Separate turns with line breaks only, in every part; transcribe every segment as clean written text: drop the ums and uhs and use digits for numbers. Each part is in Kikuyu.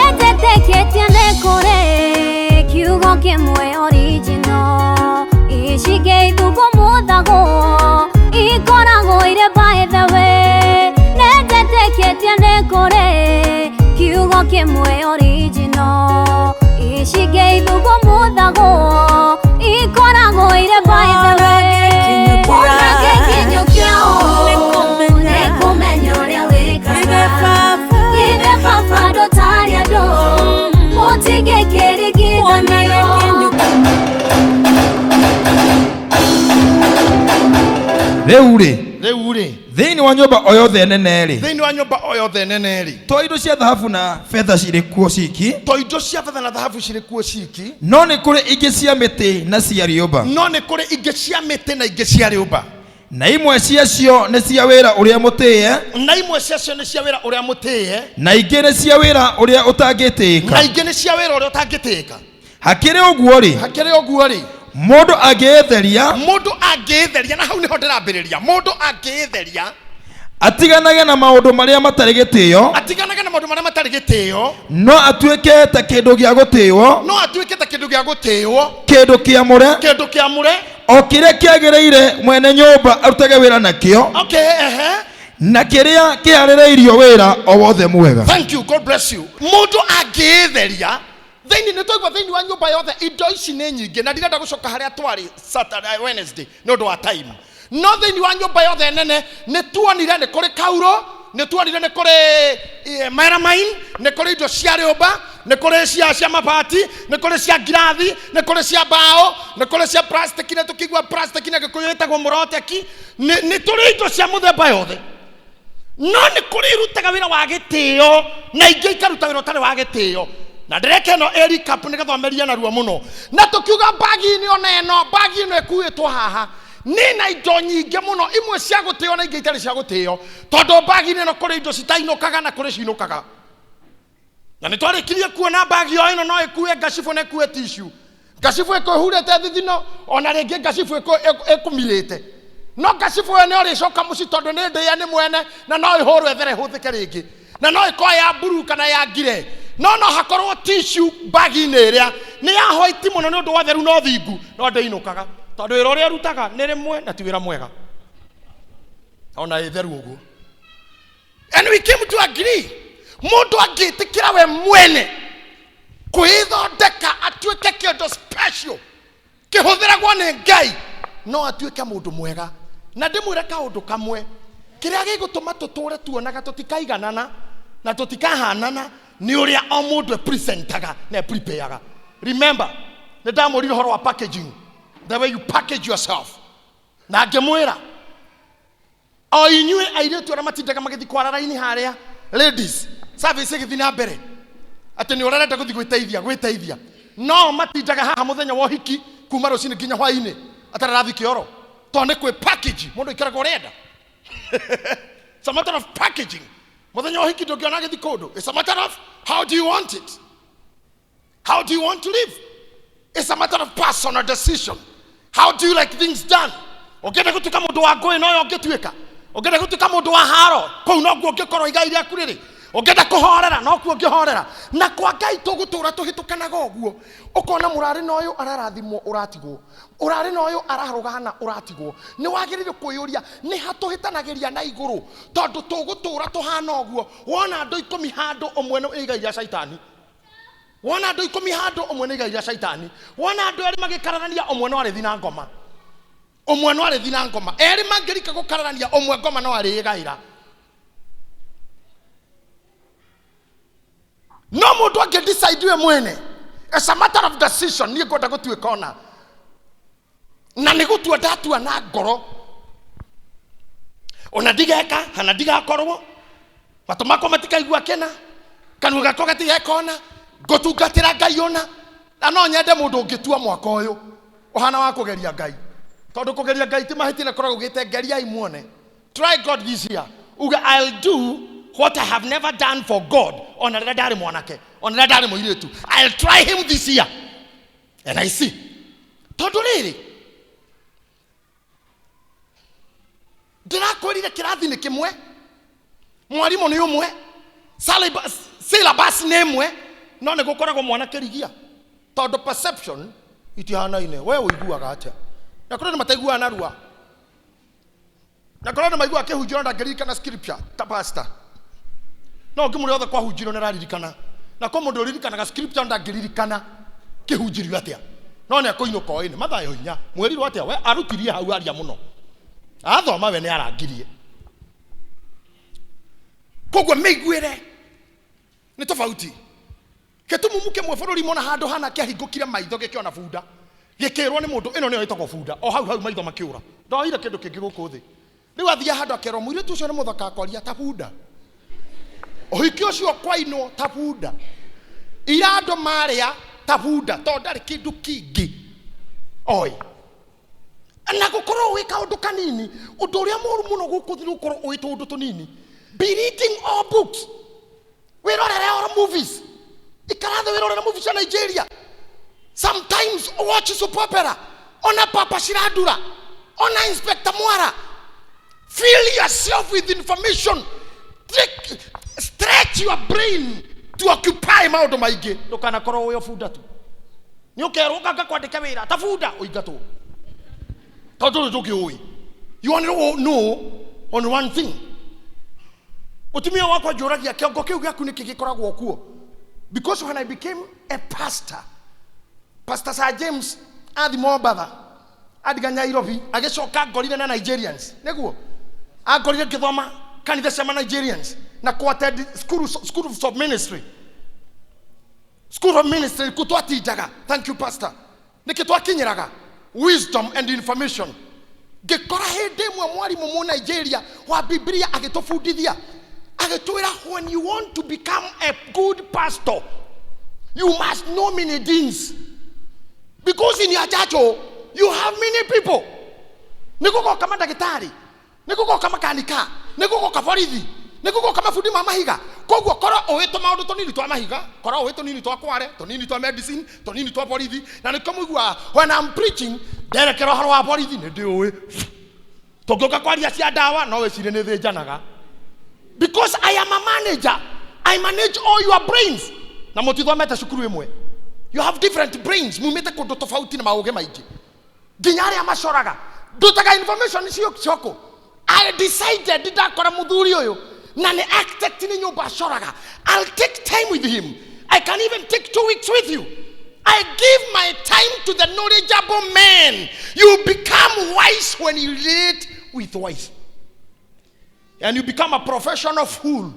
Etĩkĩtie nĩ kũrĩ kiugo kĩmwe original icingĩ ithungumuthagwo ikoragwo irĩ by the way. Nĩnjĩtĩkĩtie nĩ kũrĩ kiugo kĩmwe original icingĩ ithungumuthagwo ikoragwo irĩ by the way. Ona gĩkinyũkia ũũ nĩ kũmenya ũrĩa wĩkaga. Ithe baba ndũtarĩ andũ mũtingĩkĩringithanio.
Rĩu rĩ,
Rĩu rĩ,
thĩinĩ wa nyũmba o yothe nene rĩ,
thĩinĩ wa nyũmba o yothe nene rĩ,
to indo cia thahabu na betha cirĩ kuo ciki,
to indo cia betha na thahabu cirĩ kuo ciki,
no nĩ kũrĩ ingĩ cia mĩtĩ na cia rĩũmba.
No nĩ kũrĩ ingĩ cia mĩtĩ na ingĩ cia rĩũmba.
Na imwe ciacio nĩ cia wĩra ũrĩa mũtĩe,
Na imwe ciacio nĩ cia wĩra ũrĩa mũtĩe,
na ingĩ nĩ cia wĩra ũrĩa
na
ũtangĩtĩĩka.
Ingĩ nĩ cia wĩra ũrĩa ũtangĩtĩĩka.
Hakĩrĩ ũguo rĩ,
Hakĩrĩ ũguo rĩ,
mũndũ angĩĩtheria,
mũndũ angĩĩtheria, na hau nĩho ndĩrambĩrĩria, mũndũ angĩĩtheria,
atiganage na maũndũ marĩa matarĩ gĩtĩo,
atiganage na maũndũ marĩa matarĩ gĩtĩo,
no atuĩke ta kĩndũ gĩa gũtĩĩwo,
no atuĩke ta kĩndũ gĩa gũtĩĩwo,
kĩndũ kĩamũre,
kĩndũ kĩamũre,
o kĩrĩa kĩagĩrĩire mwene nyũmba arutage wĩra nakĩo,
okay ehe
na kĩrĩa kĩharĩrĩirio wĩra o wothe mwega.
Thank you, God bless you. Mũndũ angĩĩtheria thĩinĩ, nĩ twaigua thĩinĩ wa nyũmba yothe indo ici nĩ nyingĩ, na ndirenda gũcoka harĩa twarĩ Saturday, Wednesday, nĩ ũndũ wa time. No thĩinĩ wa nyũmba yothe nene nĩ tuonire nĩ kũrĩ kauro, nĩ tuonire nĩ kũrĩ melamine, nĩ kũrĩ indo cia rĩũmba, nĩ kũrĩ cia mabati, nĩ kũrĩ cia ngirathi, nĩ kũrĩ cia mbaũ, nĩ kũrĩ cia plastic, na tũkĩigua plastic na Gĩkũyũ ĩtagwo mũroteki. Nĩ tũrĩ indo cia mũthemba yothe, no nĩ kũrĩ irutaga wĩra wa gĩtĩo na ingĩ ikaruta wĩra ũtarĩ wa gĩtĩo. Na ndĩreka ĩno ĩ recap nĩgetha ũmerie narua mũno. Na tũkiuga mbagi-inĩ ona ĩno, mbagi ĩno ĩkuĩtwo haha nĩ na indo nyingĩ mũno, imwe cia gũtĩo na ingĩ itarĩ cia gũtĩo, tondũ mbagi-inĩ ĩno kũrĩ indo citainũkaga na kũrĩ cinũkaga. Na nĩ twarĩkirie kuona mbagi o ĩno no ĩkue ngacibũ na ĩkue tissue, ngacibũ ĩkũhurĩte thithino, ona rĩngĩ ngacibũ ĩkũmirĩte, no ngacibũ ĩyo nĩ ũrĩcoka mũciĩ tondũ nĩ ndĩe nĩ mwene, na no ĩhũrwo ĩthere ĩhũthĩke rĩngĩ, na no ĩkorwo ya mburu kana ya ngire. No hakorwo tissue mbagi-inĩ ĩrĩa nĩ ya white mũno nĩ ũndũ wa theru na ũthingu, no ndĩinũkaga tondũ wĩra ũrĩa ĩrutaga nĩ rĩmwe na ti wĩra mwega ona ĩ theru ũguo. And we came to agree, mũndũ angĩtĩkĩra we mwene kwĩthondeka atuĩke kĩndũ special kĩhũthĩragwo nĩ Ngai, no atuĩke mũndũ mwega. Na ndĩmwĩre kaũndũ kamwe, kĩrĩa gĩgũtũma tũtũre tuonaga tũtikaiganana na tũtikahanana nĩ ũrĩa o mũndũ epresentaga na eprepareaga. Remember, nĩ ndamũrire ũhoro wa packaging, the way you package yourself, na ngĩmwĩra o inyuĩ airĩtu arĩa matindaga magĩthiĩ kwara raini harĩa ladies service ĩgĩthiĩ na mbere, atĩ nĩ ũrarenda gũthiĩ gwĩteithia, no matindaga haha mũthenya wa ũhiki kuma rũcinĩ nginya hwainĩ atarĩ arathiĩ kĩoro, tondũ nĩ kwĩ package mũndũ aikaraga ũrenda. It's a matter of packaging. Mũthenya wa ũhiki ndũngĩona agĩthiĩ kũndũ. It's a matter of how do you want it, how do you want to live. It's a matter of personal decision. How do you like things done? Ũngĩenda gũtuĩka mũndũ wa ngũĩ, noyo ũngĩtuĩka. Ũngĩenda gũtuĩka mũndũ wa haro, kũu noguo ũngĩkorwo igai rĩaku rĩrĩ. Ũngĩenda kũhorera, nokuo ũngĩhorera. Na kwa Ngai tũgũtũra tũhĩtũkanaga ũguo. Ũkona mũrarĩ na ũyũ ararathimwo, ũratigwo. Ũrarĩ na ũyũ ararũgana, ũratigwo. Nĩ wagĩrĩire kwĩyũria nĩ ha tũhĩtanagĩria na igũrũ, tondũ tũgũtũra tũhana ũguo. Wona andũ 10 handũ, ũmwe nĩ igai rĩa caitani. Wona andũ 10 handũ, ũmwe nĩ igai rĩa caitani. Wona andũ erĩ magĩkararania, ũmwe no arĩthi na ngoma, ũmwe no arĩthi na ngoma. Erĩ mangĩrika gũkararania, ũmwe ngoma no arĩĩgaĩra. No mũndũ angĩ decide we mwene, it's a matter of decision. Niĩ ngwenda gũtuĩka ona na nĩ gũtua ndatua na ngoro, ona ndigeka kana ndigakorwo, matũ makwa matikaigua kĩna, kanua gakwa gatigekona, ngũtungatĩra Ngai ũna. Na no nyende mũndũ ũngĩtua mwaka ũyũ ũhana wa kũgeria Ngai, tondũ kũgeria Ngai ti mahĩtia, na koragwo gĩte geriai muone. Try God this year. Uge, I'll do what I have never done for God. Ona rĩrĩa ndarĩ mwanake, ona rĩrĩa ndarĩ mũirĩtu. I'll try him this year. And I see. Tondũ rĩrĩ, ndĩrakwĩrire kĩrathi nĩ kĩmwe, mwarimũ nĩ ũmwe, syllabus nĩ ĩmwe, no nĩ gũkoragwo mwana kĩrigia. Tondũ perception itihanaine. We ũiguaga atĩa? Na kũrĩ andũ mataiguaga narua. Na kũrĩ andũ maiguaga kĩhunjio na ndangĩririkana scripture ta pastor. No ũngĩmũrĩa othe kwahunjirio nĩ araririkana. Na kwĩ mũndũ ũririkanaga scripture ndangĩririkana kĩhunjirio atĩa. No nĩ akũinũka oĩ nĩ Mathayo 4. Mwerirwo atĩa? We arutirie hau aria mũno. Athoma we nĩ arangirie. Koguo mĩiguĩre nĩ tofauti. Gĩtumumu kĩmwe bũrũri mona handũ hana kĩahingũkire maitho gĩkĩona bunda. Gĩkĩrwo nĩ mũndũ ĩno nĩyo ĩtagwo bunda. O hau hau maitho makĩũra. Ndoire kĩndũ kĩngĩ gũkũ thĩ. Rĩu athiĩ handũ akerwo mũirĩtu ũcio nĩ mũthaka akwaria ta bunda. Ũhiki ũcio kwainwo ta bunda. Ira andũ marĩa ta bunda tondũ ndarĩ kĩndũ kĩngĩ oĩ. Na gũkorwo ũĩ kaũndũ kanini, ũndũ ũrĩa mũru mũno gũkũ thĩ nĩ gũkorwo ũĩ tũũndũ tũnini. Be reading all books. Wĩrorere all movies. Ikara thĩ wĩrorere movies cia Nigeria. Sometimes watch soap opera. Ona Papa Shirandula. Ona Inspector Mwara. Fill yourself with information. Stretch your brain to occupy maũndũ maingĩ. Ndũkanakorwo ũĩ o bunda tu. Nĩ ũkerwo ũkanga kwandĩka wĩra ta bunda ũingatwo. Tondũ ndũrĩ ndũngĩũĩ. You only know on one thing. Mũtumia wakwa njũragia kĩongo kĩu gĩaku nĩkĩ gĩkoragwo kuo. Because when I became a pastor, Pastor Sir James athi Mombatha, andiga Nairobi, agĩcoka ngorire na Nigerians. Nĩguo? Angorire ngĩthoma kanitha cia ma Nigerians na kũ attend schools of ministry. School of ministry kũ twatindaga. Thank you, Pastor. Nĩkĩ twakinyĩraga? Wisdom and information. Ngĩkora hĩndĩ ĩmwe mwarimũ mu Nigeria wa Biblia agĩtũbundithia, agĩtwĩra when you want to become a good pastor, you must know many things. Because in your church, you have many people. Nĩ gũgoka mandagĩtarĩ, nĩ gũgoka makanika, nĩ gũgoka borithi, nĩ gũgoka mabundi ma mahiga. Koguo korwo ũĩ tũmaũndũ tũnini twa mahiga, korwo ũĩ tũnini twa kware, tũnini twa medicine, tũnini twa borithi. Na nĩkĩo mũiguaga when I'm preaching, nderekera ũhoro wa borithi, nĩ ndĩũĩ. Tũngĩũka kwaria cia ndawa, no wĩcirie nĩ thĩnjanaga. Because I am a manager. I manage all your brains. Na mũtithomete cukuru ĩmwe. You have different brains. Mumĩte kũndũ tofauti na maũgĩ maingĩ. Nginya arĩa macoraga. Ndutaga information cioko. I decided ndakora mũthuri ũyũ na nĩ architect nĩ nyũmba acoraga. I'll take time with him. I can even take 2 weeks with you. I give my time to the knowledgeable man. You become wise when you relate with wise. And you become a professional fool.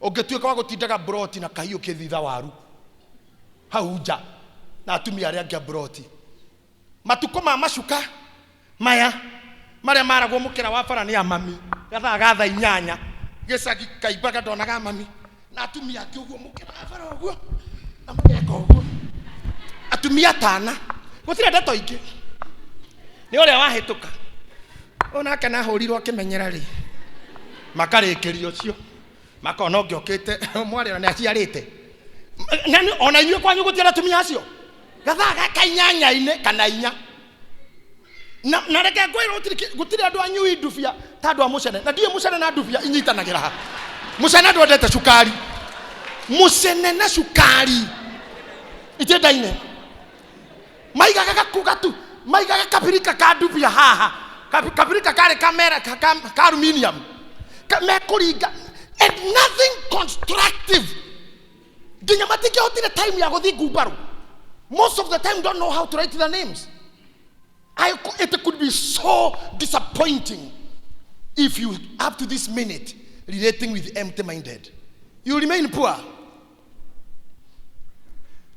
Ũngĩtuĩka wa gũtindaga broti na kahiũ kĩthitha waru. Hau nja. Na atumia arĩa angĩ a broti. Matukũ ma macuka maya marĩa maragwo mũkĩra wa bara nĩ amami. Gathaa ga thaa inyanya. Gĩcagi kaimbaga ndonaga mami. Na atumia angĩ ũguo mũkĩra wa bara ũguo. Na mageka ũguo. Atumia atana. Gũtirĩ ndeto ingĩ. Nĩ ũrĩa wahĩtũka. Onake nahũrirwo akĩmenyera rĩ. Makarĩkĩria ũcio. Makona ũngĩokĩte, mwarĩ ona nĩaciarĩte. Na nĩ, ona inyuĩ kwanyu gũtirĩ atumia acio. Gathaa ga inyanya-inĩ kana inya. Na reke ngwĩre gũtirĩ andũ anyui ndubia ta andũ a mũcene. Na ndiũĩ mũcene na ndubia inyitanagĩra ha. Mũcene ndwendete cukari. Mũcene na cukari itiendaine. Maigaga gatu, maigaga kabirika ka ndubia haha. Kabirika karĩ kamera, ka aluminium. Mekũringa. And nothing constructive. Nginya matingĩhotire time ya gũthiĩ ngumbarũ. Most of the time don't know how to write their names. It could be so disappointing if you, up to this minute, relating with empty-minded. You remain poor.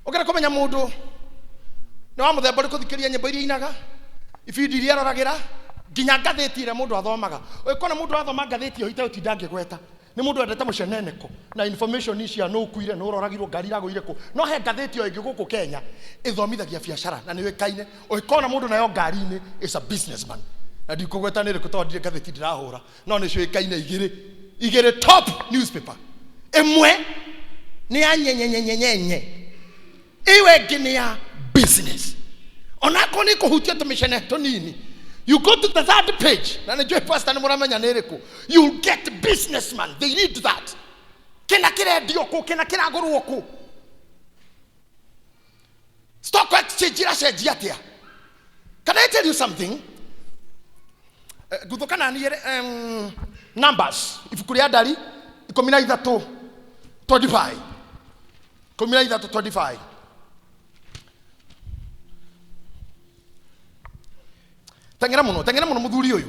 Ũkĩenda kũmenya mũndũ nĩ wa mũthemba ũrĩkũ, thikĩrĩria nyĩmbo iria ainaga, ibindi iria aroragĩra, nginya ngathĩti ĩrĩa mũndũ athomaga. Ũngĩkona mũndũ athoma ngathĩti ĩyo itegũtinda ngĩgweta, nĩ mũndũ wendete mũceneneko na information cia nũ ũkuire, nũ ũroragirwo, ngari iragũire kũ. No he ngathĩti ĩyo ĩngĩ gũkũ Kenya ĩthomithagia biacara na nĩ yũĩkaine. Ũngĩkona mũndũ nayo ngari-inĩ is a businessman. Na ndikũgweta nĩ ĩrĩkũ tondũ ndirĩ ngathĩti ndĩrahũra, no nĩ ciũĩkaine igĩrĩ. Igĩrĩ top newspaper. Ĩmwe nĩ ya nyenyenyenyenyenye, ĩyo ĩngĩ nĩ ya business. Onakorwo nĩ kũhutia tũmĩcene tũnini. You go to the third page, na nĩ njũĩ pastor nĩ mũramenya nĩ ĩrĩkũ. You get businessman, they read that. Kĩna kĩrendio kũ, kĩna kĩragũrwo kũ, stock exchange iracenjia atĩa. Can I tell you something? Ngũthũka na niĩ Numbers, ibuku rĩa Ndari 13 25, 13 25. Teng'era mũno, teng'era mũno, mũthuri ũyũ.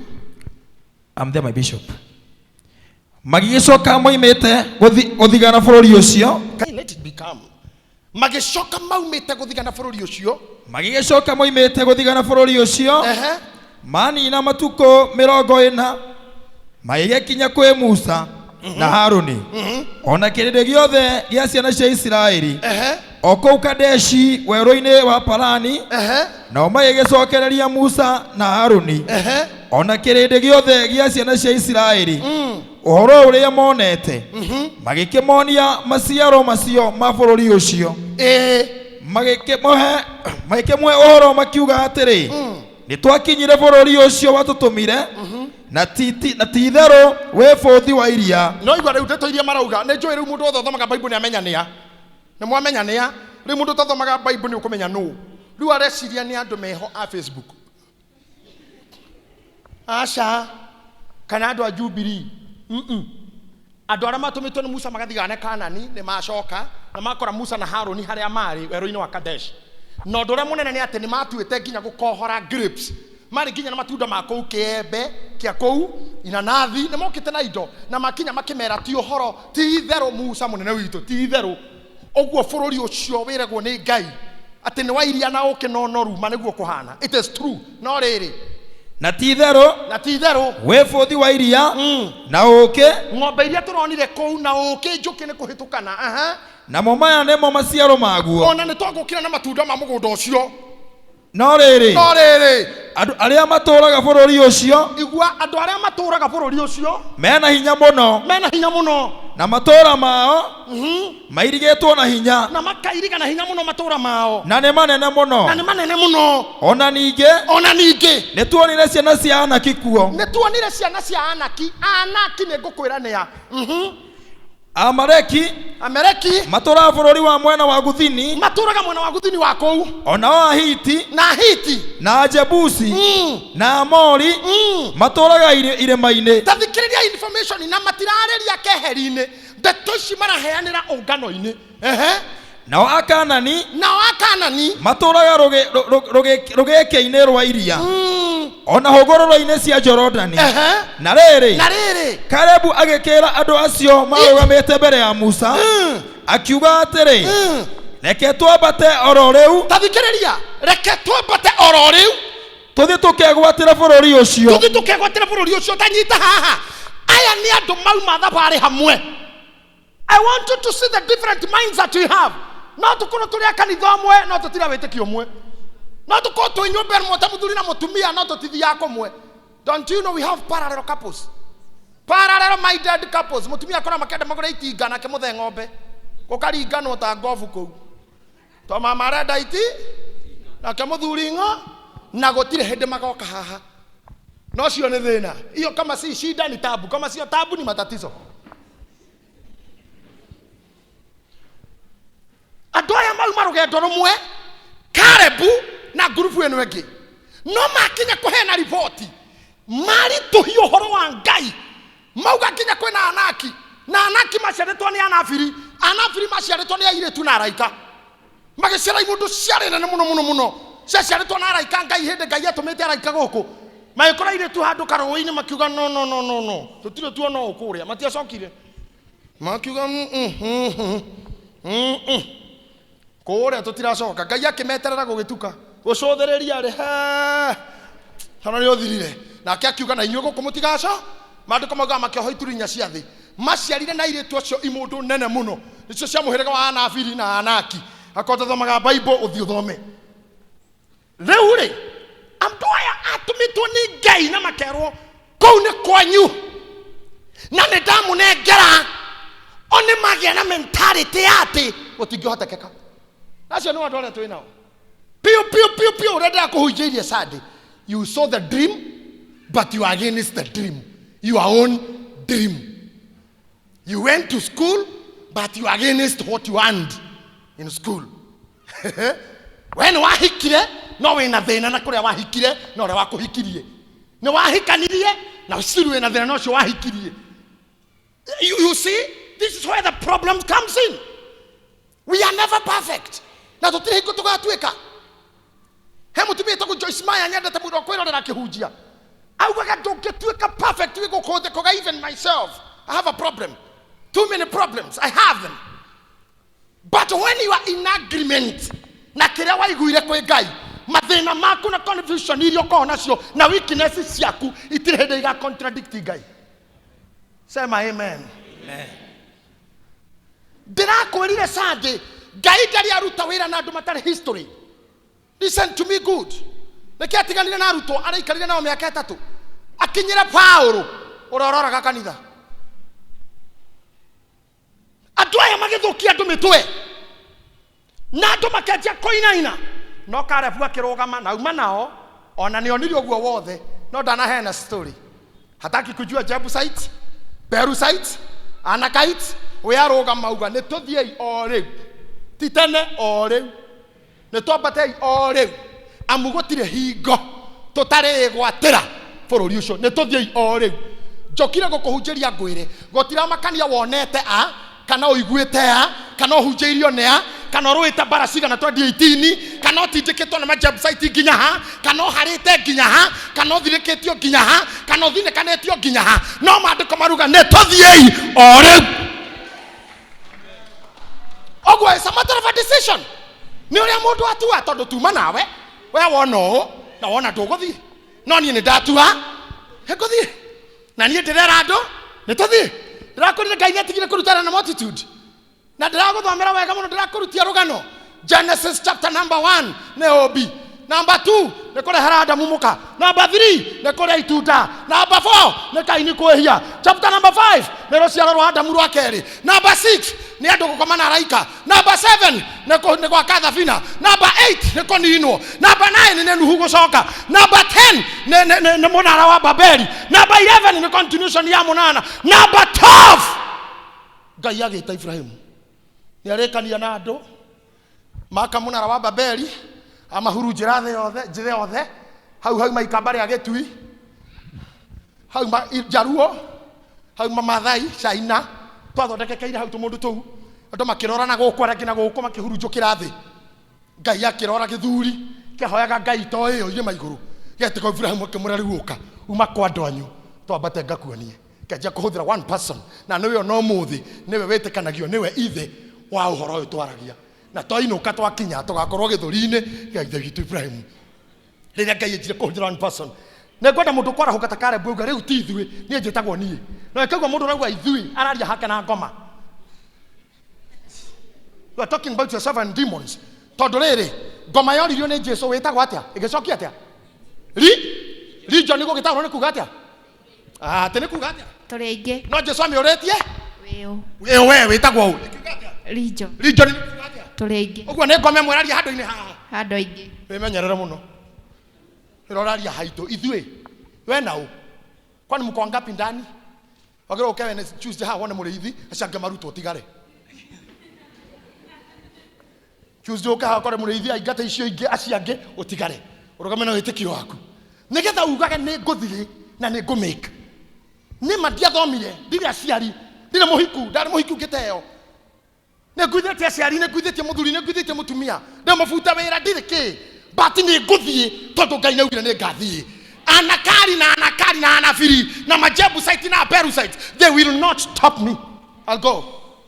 I'm there, my bishop. Magĩgĩcoka moimĩte gũthigana bũrũri ũcio.
Let it become. Magĩcoka maumĩte gũthigana bũrũri ũcio.
Magĩgĩcoka moimĩte gũthigana bũrũri ũcio. Manina matukũ 40, magĩgĩkinya kwĩ Musa na Haruni ona kĩrĩndĩ gĩothe gĩa ciana cia Isiraeli o kũu Kadeshi werũ-inĩ wa Parani. Nao magĩgĩcokereria Musa na Haruni ona kĩrĩndĩ gĩothe gĩa ciana cia Isiraeli ũhoro ũrĩa monete, magĩkĩmonia maciaro macio ma bũrũri ũcio. Magĩkĩmũhe ũhoro makiuga atĩrĩ, nĩ twakinyire bũrũri ũcio watũtũmire, na ti itherũ wĩ bũthi wa iria.
No igua rĩu ndeto iria marauga. Nĩ njũĩ rĩu mũndũ wothe ũthomaga Bible nĩ amenya nĩa, nĩ mwamenya nĩa. Rĩu mũndũ ũtathomaga Bible nĩ ũkũmenya nũ. Rĩu areciria nĩ andũ meho a Facebook, aca, kana andũ a Jubilee. Andũ arĩa matũmĩtwo nĩ Musa magathigane Kanani nĩ macoka na makora Musa na Haruni harĩa marĩ werũ-inĩ wa Kadesh. Na ũndũ ũrĩa mũnene nĩ atĩ nĩ matuĩte nginya gũkohora grapes, marĩ nginya na matunda ma kũu, kĩembe kĩa kũu, inanathi, nĩ mokĩte na indo, na makinya makĩmera ti ũhoro, ti itherũ Musa mũnene witũ, ti itherũ ũguo bũrũri ũcio wĩragwo nĩ Ngai atĩ nĩ wa iria na ũkĩ na ũnoru, ma nĩguo kũhana. It is true. No rĩrĩ,
na ti itherũ
na ti itherũ
wĩ bũthi wa iria na ũkĩ.
Ng'ombe iria tũronire kũu na ũkĩ, njũkĩ nĩ kũhĩtũkana. Aha.
Namo maya nĩmo maciaro maguo.
Ona nĩ twagũkĩra na matunda ma mũgũnda ũcio.
No rĩrĩ,
no rĩrĩ,
andũ arĩa matũũraga bũrũri ũcio,
igua, andũ arĩa matũũraga bũrũri ũcio
mena hinya mũno,
mena hinya mũno,
na matũũra mao mairigĩtwo na hinya,
na makairiga na hinya mũno matũũra mao,
na nĩ manene mũno,
na nĩ manene mũno.
Ona ningĩ,
ona ningĩ
nĩ tuonire ciana cia Anaki kuo.
Nĩ tuonire ciana cia Anaki. Anaki nĩ ngũkwĩra nĩa.
Amaleki
Ameleki
matũũraga bũrũri wa mwena wa guthini,
matũũraga mwena wa guthini wa kũu,
onao Ahiti
na Ahiti
na Ajebusi na Amori matũũraga irĩma-inĩ.
Ta thikĩrĩria information, na matirarĩria keheri-inĩ, ndeto ici maraheanĩra ũngano-inĩ. Ehe.
Nao Akanani,
nao Akanani
matũũraga rũgĩkĩ-inĩ rwa iria ona hũgũrũrũ-inĩ cia Jorodani. Na rĩrĩ,
na rĩrĩ,
Kalebu agĩkĩra andũ acio marũgamĩte mbere ya Musa akiuga atĩrĩ, reke twambate oro rĩu,
ta thikĩrĩria, reke twambate oro rĩu,
tũthiĩ tũkegwatĩre bũrũri ũcio.
Tũthiĩ tũkegwatĩre bũrũri ũcio. Tanyita haha, aya nĩ andũ mauma thabarĩ hamwe. I want you to see the different minds that we have. No tũkorwo tũrĩ a kanitha ũmwe, no tũtira wĩtĩkio ũmwe. No tũkorwo twĩ nyũmba ĩmwe ta mũthuri na mũtumia, no tũtithiaga kũmwe. Don't you know we have parallel couples? Parallel minded couples. Mũtumia akorwo makĩenda magũre itinga, nake mũthee ng'ombe. Gũkaringanwo ta ngobu kũu. To mama arenda iti, nake mũthuri ng'o, na gũtirĩ hĩndĩ magoka haha. No cio nĩ thĩna. Iyo kama si shida ni tabu, kama sio tabu ni matatizo. Andũ aya mauma rũgendo rũmwe, Kalebu na ngurubu ĩno ĩngĩ, no makinya kũheana riboti maritũhia ũhoro wa Ngai, mauga nginya kwĩna Anaki, na Anaki maciarĩtwo nĩ Anabiri, Anabiri maciarĩtwo nĩ airĩtu na araika, magĩciara imũndũ ciarĩ nene mũno mũno mũno, ciaciarĩtwo na araika. Ngai hĩndĩ Ngai atũmĩte araika gũkũ, magĩkora airĩtu handũ karũĩ-inĩ, makiuga no no no no no, tũtirĩ tuona ũũ kũrĩa. Matiacokire, makiuga kũrĩa tũtiracoka. Ngai akĩmeterera gũgĩtuka, gũcũthĩrĩria rĩ, hana nĩ ũthirire. Nake akiuga na inyuĩ gũkũ mũtigaco. Maandĩko maugaga makĩoha ituri inya cia thĩ, maciarire na airĩtu acio imũndũ nene mũno, nĩcio cia mũhĩrĩga wa Anabiri na Anaki. Akorwo ũtathomaga Bible, ũthiĩ ũthome. Rĩu rĩ, andũ aya atũmĩtwo nĩ Ngai na makerwo kũu nĩ kwanyu na nĩ ndamũnengera. Mentality ya atĩ gũtingĩhotekeka. Acio nĩ andũ arĩa twĩ nao. Piu piu piu piu ũrĩa ndĩrakũhunjĩirie Sunday. You saw the dream, but you are against the dream. Your own dream. You went to school, but you are against what you earned in school. We nĩ wahikire no wĩna thĩna na kũrĩa wahikire na ũrĩa wakũhikirie. Nĩ wahikanirie na still wĩna thĩna na ũcio wahikirie. You see, this is where the problem comes in. We are never perfect. Na tũtirĩ hingo tũgatuĩka. He mũtumia wĩtagwo Joyce Meyer nyendete mũno kwĩrorera akĩhunjia. Augaga ndũngĩtuĩka perfect wĩ gũkũ thĩ kũga even myself. I have a problem. Too many problems. I have them. But when you are in agreement na kĩrĩa waiguire kwĩ Ngai, mathĩna maku na confusion iria ũkoragwo nacio na weaknesses ciaku itirĩ hĩndĩ iga contradict Ngai. Sema amen. Ndĩrakwĩrire Sunday, Ngai ndarĩ aruta wĩra na andũ matarĩ history. Listen to me good. Nĩkĩ atiganire na arutwo araikarire nao mĩaka 3 akinyĩra Paũlũ ũrĩa ũroraga kanitha. Andũ aya magĩthũkia andũ mĩtwe na andũ makĩanjia kũinaina, no Kalebu akĩrũgama na auma nao, ona nĩ onire ũguo wothe, no ndanaheana story. Hataki kujua Jebusites, Perusites, Anakites, we arũgama auga nĩ tũthiĩi o rĩu, ti tene o rĩu, nĩ twambatei o rĩu, amu gũtirĩ hingo tũtarĩgwatĩra bũrũri ũcio, nĩ tũthiĩi o rĩu. Njokire gũkũhunjĩria ngwĩre gũtiramakania wonete a kana ũiguĩte a kana ũhunjĩirio nĩ a kana ũrũĩte mbara cigana 2018 kana ũtindĩkĩtwo nĩ majebusite nginya ha kana ũharĩte nginya ha kana ũthirĩkĩtio nginya ha kana ũthinĩkanĩtio nginya ha, no maandĩko maruga nĩ tũthiĩi o rĩu. Ũguo it's a matter of a decision. Nĩ ũrĩa mũndũ atua, tondũ tuma nawe we wona ũũ na wona ndũgũthiĩ, no niĩ nĩ ndatua ngũthiĩ, na niĩ ndĩrera andũ nĩ tũthiĩ. Ndĩrakwĩrire Ngai nĩatigire kũrutana na multitude, na ndĩragũthomera wega mũno, ndĩrakũrutia rũgano Genesis chapter number 1 nĩ ũmbi, number 2 nĩ kũrehera Adamu mũka, number 3 nĩ kũrĩa itunda, number 4 nĩ Kaini kwĩhia, chapter number 5 nĩ rũciaro rwa Adamu rwa kerĩ, number 6 nĩ andũ gũkoma na araika, number 7 nĩ gwaka thabina, number 8 nĩ kũninwo, number 9 nĩ Nuhu gũcoka, number 10 nĩ mũnara wa Babeli, number 11 nĩ continuation ya mũnana, number 12 Ngai agĩta Ibrahimu nĩ arĩkania na andũ maka mũnara wa Babeli amahurunjĩra thĩ yothe, njĩra yothe hau hau maikamba rĩa gĩtui, hau Njaruo, hau Maathai, China, twathondekekeire hau tũmũndũ tũu, andũ makĩrora na gũkũ arĩa angĩ na gũkũ makĩhurunjũkĩra thĩ. Ngai akĩrora gĩthuri kĩahoyaga Ngai to ĩyo irĩma igũrũ, gĩetĩka Ibrahimu akĩmwĩra rĩu ũka uma kwa andũ anyu twambate ngakuonie. Kĩanjia kũhũthĩra one person, na nĩwe ona ũmũthĩ nĩwe wĩtĩkanagio nĩwe ithe wa ũhoro ũyũ twaragia, na twainũka twakinya tũgakorwo gĩthũri-inĩ gĩa ithe witũ Ibrahimu. Rĩrĩa Ngai anjire kũhũthĩra one person, nĩ ngwenda mũndũ kwarahũka ta Kalebu auga rĩu ti ithuĩ, niĩ njĩtagwo niĩ. Na ĩkaigua mũndũ ũrauga ithuĩ araria hake na ngoma. You are talking about yourself and demons. Tondũ rĩrĩ ngoma yoririo nĩ Jesu wĩtagwo atĩa? Ĩgĩcokia atĩa? Region gũgĩtaũrwo nĩ kuga atĩa? Atĩ nĩ kuga atĩa?
Tũrĩ aingĩ.
No Jesu amĩũrĩtie?
Wĩũ.
Wĩũ we wĩtagwo ũ?
Region.
Region nĩ kuga atĩa?
Tũrĩ aingĩ.
Ũguo nĩ ngoma ĩmwe ĩraria handũ-inĩ haha.
Handũ aingĩ.
Wĩmenyerere mũno. Ĩroraria haitũ ithuĩ. We na ũ? Kwani mko wangapi ndani? Wagĩrĩirwo ũke wene Tuesday haha wone mũrĩithi, acio angĩ marutwo tigare. Tuesday ũke haha ũkore mũrĩithi aingate icio ingĩ, acio angĩ ũtigare. Ũrũgame na wĩtĩkio waku. Nĩgetha ugage nĩ ngũthiĩ na nĩ ngũmake. Nĩ ma ndiathomire, ndirĩ aciari, ndirĩ mũhiku, ndarĩ mũhiku ngĩteo. Nĩ nguithĩtie aciari, nĩ nguithĩtie mũthuri, nĩ nguithĩtie mũtumia, ndĩ mũbuta wĩra, ndirĩ kĩ. But nĩ ngũthiĩ tondũ Ngai nĩaugire nĩ ngathiĩ. Anakari na anakari na anabiri na majebusite na perusite, they will not stop me. I'll go.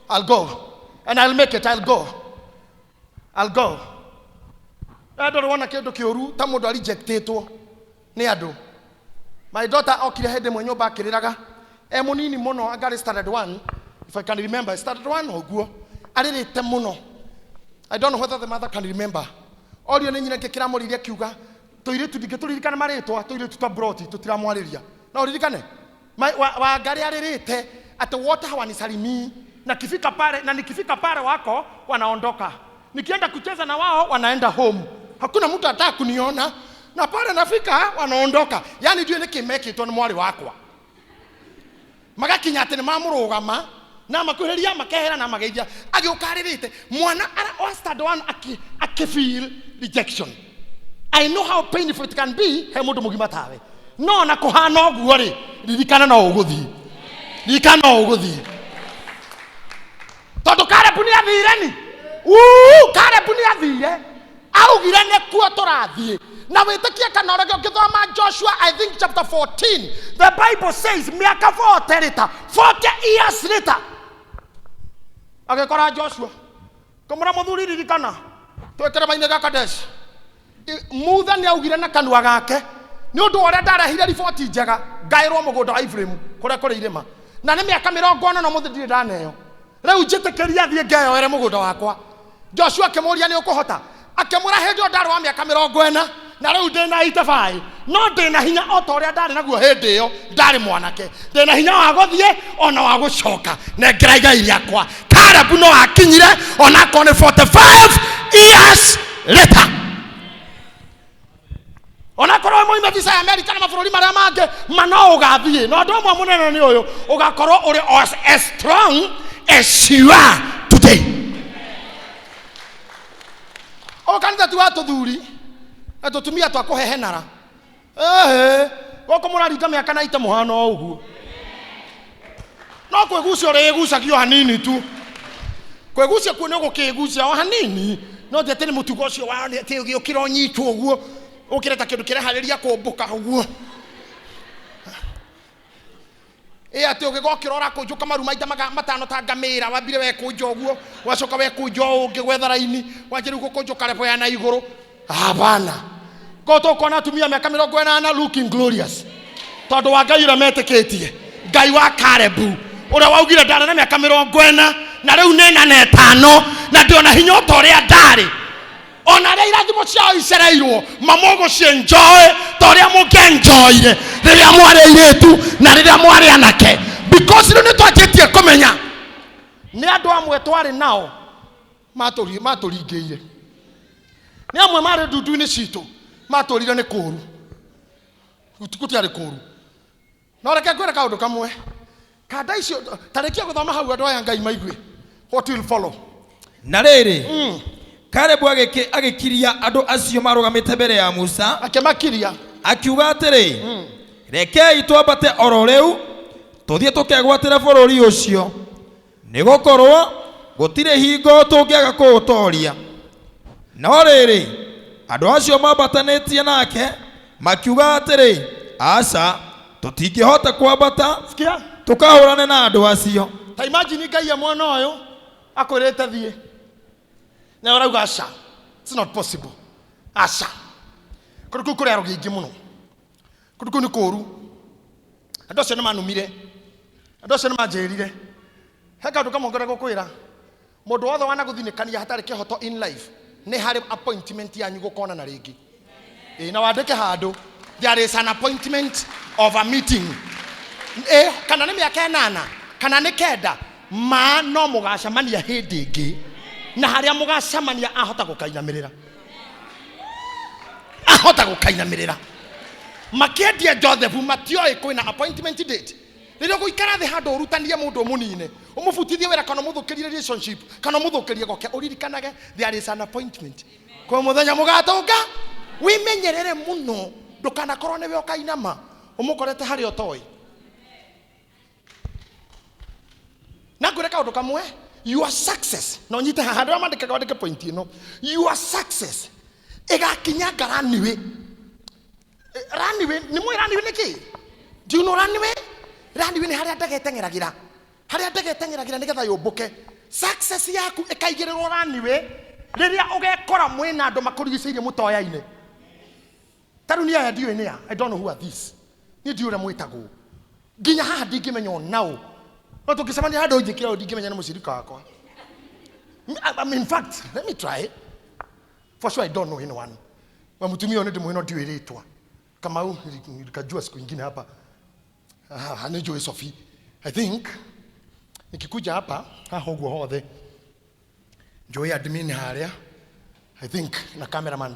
I'll go. And I'll make it. I'll go. I'll go. Ndũrĩ wona kĩndũ kĩũru ta mũndũ arejectĩtwo nĩ andũ. My daughter okire hĩndĩ ĩmwe nyũmba akĩrĩraga. E mũnini mũno, angarĩ standard 1, if I can remember, standard 1 ũguo. Arĩrĩte mũno. I don't know whether the mother can remember. Orio nĩ nyina ngĩkĩramũririe akiuga, tũirĩtu ndingĩtũririkana marĩtwa, tũirĩtu twa broti tũtiramwarĩria. No ũririkane? Wangarĩ arĩrĩte atĩ wote hawanisalimii. Na kifika pale, na nikifika pale wako wanaondoka, nikienda kucheza na wao wanaenda home, hakuna mtu ataka kuniona, na pale nafika wanaondoka. Yani ndiũĩ nĩkĩ mekĩtwo nĩ mwarĩ wakwa, magakinya atĩ nĩ mamũrũgama na makuhĩrĩria makehera na mageithia, agĩũka arĩrĩte mwana wa stand one akĩ feel rejection. I know how painful it can be he mũndũ mũgima tawe, no na kũhana ũguo rĩ, ririkana no ũgũthiĩ, ririkana no ũgũthiĩ, tondũ Karebu nĩ athire ni Uu, Karebu nĩ athire, augire nĩkuo tũrathiĩ. Na wĩtĩkie kana ũrege, ũngĩthoma Joshua I think chapter 14, the Bible says mĩaka 40 later, 40 years later, agĩkora Joshua kũmũra mũthuri, ririkana twĩ kĩrĩma-inĩ gĩa Kadesh, Mutha nĩ augire na kanua gake nĩ ũndũ wa ũrĩa ndarehire riboti njega ngaĩrwo mũgũnda wa Ibrahim kũrĩa kũrĩ irĩma, na nĩ mĩaka 40 na mũthĩ ndirĩ ndaneo, rĩu njĩtĩkĩria thiĩ ngeyoere mũgũnda wakwa. Joshua akĩmũũria nĩ ũkũhota, akĩmwĩra hĩndĩ ĩyo ndarĩ wa mĩaka 40 na rĩu ndĩna 85, no ndĩna hinya o ta ũrĩa ndarĩ naguo hĩndĩ ĩyo ndarĩ mwanake, ndĩna hinya wa gũthiĩ ona wa gũcoka, nengera igai rĩakwa. Kalebu no akinyire onakorwo nĩ 45 years later, onakorwo moime visa ya America na mabũrũri marĩa mangĩ, ma no ũgathiĩ. Na ũndũ ũmwe mũnene nĩ ũyũ, ũgakorwo ũrĩ as strong as you are today. O kanitha ti wa tũthuri na tũtumia twa kũhehenara, ehe, gũkũ mũraringa mĩaka na ite mũhano o ũguo, no kwĩgucia ũrĩgucagio hanini tu, kwĩgucia kuo nĩ ũgũkĩgucia o hanini, no ti atĩ nĩ mũtugo ũcio wa atĩ ũgĩũkĩra ũnyitwo ũguo, ũkĩre ta kĩndũ kĩreharĩria kũmbũka ũguo, ĩ atĩ ũgĩgokĩra ũrakũnjũka maru maita matano ta ngamĩra, wambire wekũnja ũguo, wacoka wekũnja ũũ ũngĩ gwetha raini, wanjia rĩu gũkũnjũka level ya na igũrũ. Hapana, ko tũkona atumia mĩaka 80 looking glorious, tondũ wa Ngai ũrĩa metĩkĩtie, Ngai wa Kalebu ũrĩa waugire ndarĩ na mĩaka 40 na rĩu nĩ 45 na ndĩ ona hinya o ta ũrĩa ndarĩ, ona arĩa irathimo ciao icereirwo mamũgũcienjoy ta ũrĩa mũngĩenjoyire rĩrĩa mwarĩ airĩtu na rĩrĩa mwarĩ anake, because rĩu nĩ twanjĩtie kũmenya nĩ andũ amwe twarĩ nao matũringĩire, nĩ amwe marĩ ndundu-inĩ citũ matũrire nĩ kũũru, gũtiarĩ kũũru. No reke ngwĩre kaũndũ kamwe, kanda icio tarĩkia gũthoma hau andũ aya Ngai maigue what will follow.
Na rĩrĩ, Kalebu agĩkiria andũ acio marũgamĩte mbere ya Musa,
akĩmakiria,
akiuga atĩrĩ, rekei twambate oro rĩu tũthiĩ tũkegwatĩre bũrũri ũcio, nĩgũkorwo gũtirĩ hingo tũngĩaga kũũtoria. No rĩrĩ, andũ acio mambatanĩtie nake makiuga atĩrĩ, aca, tũtingĩhota kwambata
sikia
tũkahũrane na andũ acio.
Ta imagine Ngai ya mwana ũyũ akwĩrĩte thiĩ, na ũrauga aca, it's not possible, aca, kũndũ kũu kũrĩ arogi aingĩ mũno, kũndũ kũu nĩ kũũru, andũ acio nĩ manumire, andũ acio nĩ manjĩrire. He kaũndũ kamwe ngwenda gũkwĩra, mũndũ wothe wanagũthinĩkania hatarĩ kĩhoto in life, nĩ harĩ appointment yanyu gũkonana rĩngĩ. Ĩ, na wandĩke handũ, there is an appointment of a meeting. Ĩ, kana nĩ mĩaka 8 kana nĩ 9, ma no mũgacemania hĩndĩ ĩngĩ, na harĩa mũgacemania ahota gũkainamĩrĩra, ahota gũkainamĩrĩra. Makĩendia Joseph matioĩ kwĩna appointment date. Rĩrĩa ũgũikara thĩ handũ ũrutanie mũndũ mũnine, ũmũbutithie wĩra kana ũmũthũkĩrie relationship kana ũmũthũkĩrie gwake, ũririkanage there is an appointment. Kwĩ mũthenya mũgatũnga, wĩmenyerere mũno ndũkanakorwo nĩwe ũkainama ũmũkorete harĩa ũtoĩ. Na ngwĩre kaũndũ kamwe, your success, na ũnyite haha andũ arĩa mandĩkaga wandĩke point ĩno, your success ĩgakinyanga runway. Runway, nĩ mũĩ runway nĩ kĩ? Do you know runway? Runway nĩ harĩa ndege ĩteng'eragĩra, harĩa ndege ĩteng'eragĩra nĩgetha yũmbũke. Success yaku ĩkaigĩrĩrwo runway rĩrĩa ũgekora mwĩna andũ makũrigicĩirie mũtoyaine. Ta rĩu niĩ aya ndiũĩ nĩ a, I don't know who are these. Niĩ ndiũĩ ũrĩa mwĩtagwo, nginya haha ndingĩmenya o naũ, no tũngĩcemania handũ njĩkĩra ũũ ndingĩmenya nĩ mũcirika wakwa. In fact, let me try. For sure I don't know anyone. Wa mũtumia ũyũ nĩ ndĩmũĩ no ndiũĩ rĩtwa. Kamau nikajua siku ingine hapa. Ah, nĩ njũĩ Sophie. I think Nikikuja hapa haha ũguo hothe njũĩ admin harĩa, I think, na cameraman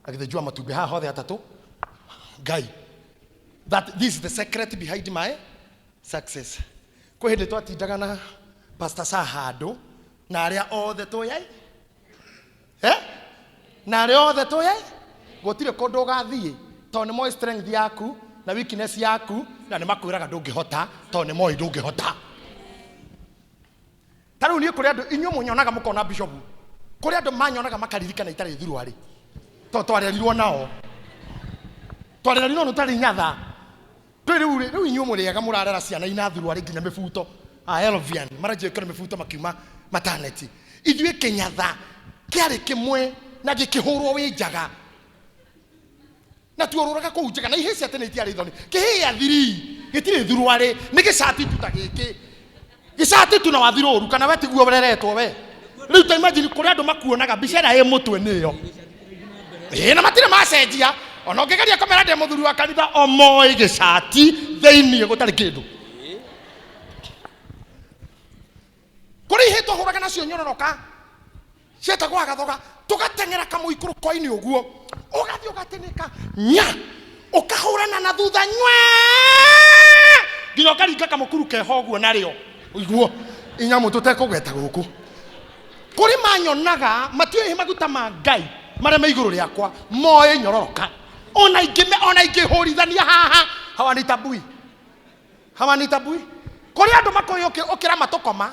agĩthĩnjua matumbĩ haha hothe atatũ. Ngai, that this is the secret behind my success. Kwĩ hĩndĩ twatindaga na Pastor sa handũ na arĩa othe tũyai, eh? Na arĩa othe tũyai gũtirĩ kũndũ ũgathiĩ tondũ nĩ moĩ strength yaku na weakness yaku, na nĩ makwĩraga ndũngĩhota tondũ nĩ moĩ ndũngĩhota. Ta rĩu niĩ kũrĩ andũ inyuĩ mũnyonaga mũkona bishop, kũrĩ andũ manyonaga makaririkana itarĩ thuruarĩ tondũ twarerirwo nao, twarerirwo nao tũtarĩ nyatha. Twĩ rĩu rĩ, rĩu inyuĩ mũrĩega mũrarera ciana ina thuruarĩ nginya mĩbuto a Elvian maranjĩkĩra mĩbuto makiuma maternity. Ithuĩ kĩnyatha kĩarĩ kĩmwe na gĩkĩhũrwo wĩ njaga na tuorũraga kũu njaga na ihĩ cia tene itiarĩ thoni. Kĩhĩ gĩa thiri gĩtirĩ thuruarĩ, nĩ gĩcati tu ta gĩkĩ, gĩcati tu na wathirũru kana we tiguo ũreretwo we. Rĩu ta imagine kũrĩ andũ makuonaga mbica ĩrĩa ĩ mũtwe nĩyo ĩĩ, na matirĩ macenjia. Ona ũngĩgeria kũmera ndĩ mũthuri wa kanitha, o moĩ gĩcati thĩiniĩ gũtarĩ kĩndũ. Kũrĩ ihĩ twahũraga nacio nyororoka cietagwo agathoga, tũgateng'era kamũikũrũko-inĩ ũguo, ũgathiĩ ũgatĩnĩka nya, ũkahũrana na thutha nywe nginya ũkaringa kamũkuru keho ũguo narĩo ũiguo inyamũ tũtekũgweta gũkũ. Kũrĩ manyonaga matiũĩ maguta ma Ngai marĩa me igũrũ rĩakwa, moĩ nyororoka. Ona ingĩhũrithania haha hawanitabui, hawanitabui. Kũrĩ andũ makũĩ ũkĩra matũkoma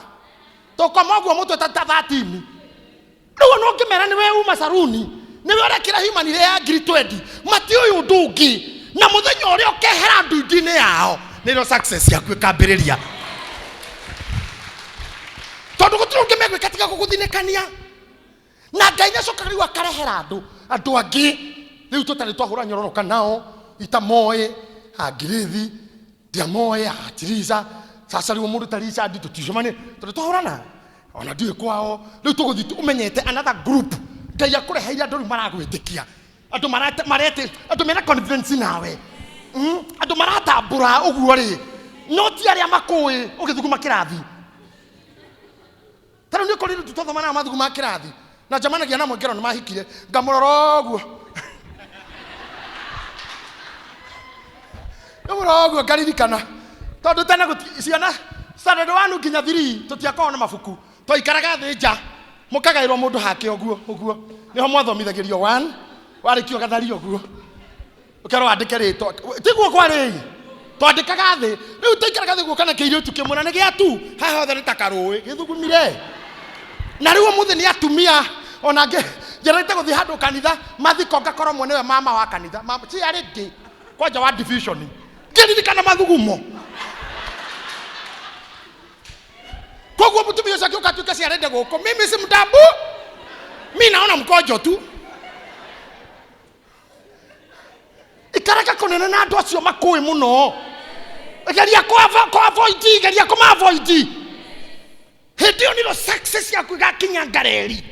tũkoma ũguo mũtwe ta 13. Rĩu ona ũngĩmera nĩwe uma saruni, nĩwe ũrekĩra human hair ya ngiri 20, matiũĩ ũndũ ũngĩ. Na mũthenya ũrĩa ũkehera ndundu-inĩ yao nĩrĩo success yaku ĩkambĩrĩria, tondũ gũtirĩ ũngĩ megwĩka tiga gũgũthinĩkania. Na Ngai nĩacokaga rĩu akarehera andũ angĩ rĩu tũtarĩ twahũra nyororoka nao, itamoĩ angirithi ndiamoĩ atirica. Sasa rĩu mũndũ ta Richard tũticemanie tondũ twahũrana ona ndiũĩ kwao. Rĩu tũgũthiĩ ũmenyete another group. Ngai akũreheire andũ rĩu maragwĩtĩkia, andũ marete, andũ mena confidence nawe, andũ maratambũra ũguo rĩ, no ti arĩa makũĩ ũgĩthuguma kĩrathi. Ta rĩu nĩ kũrĩ rĩu tũthoma nao mathuguma kĩrathi na njamanagia na mwongero nĩ mahikire, ngamũrora ũguo, ngamũrora ũguo ngaririkana, tondũ tene ciana standard 1 nginya 3 tũtiakoragwo na mabuku, twaikaraga thĩ nja mũkagaĩrwo mũndũ hake ũguo ũguo, nĩho mwathomithagĩrio 1 warĩkia ũgatharia ũguo ũkerwo wandĩke rĩtwa. Tiguo kwarĩ, twandĩkaga thĩ. Rĩu twaikaraga thĩ ũguo kana kĩirĩtu kĩmwe na nĩ gĩatu haha hothe nĩ ta karũĩ gĩthugumire. Na rĩu ũmũthĩ nĩ atumia ona angĩ njerete gũthiĩ handũ kanitha mathiko ngakorwo mwe nĩwe mama wa kanitha, mama ci arĩ ndĩ kwanja wa division, ngĩririkana mathugumo. Koguo mũtumia ũcio akĩũka atuĩke ciarende gũkũ, mimi si mtambu, mi naona mkojo tu. Ikaraka kũnene na andũ acio makũĩ mũno, geria kũ-avoid, geria kũma-avoid. Hĩndĩ ĩyo nĩrĩo success yaku ĩgakinya ngareri.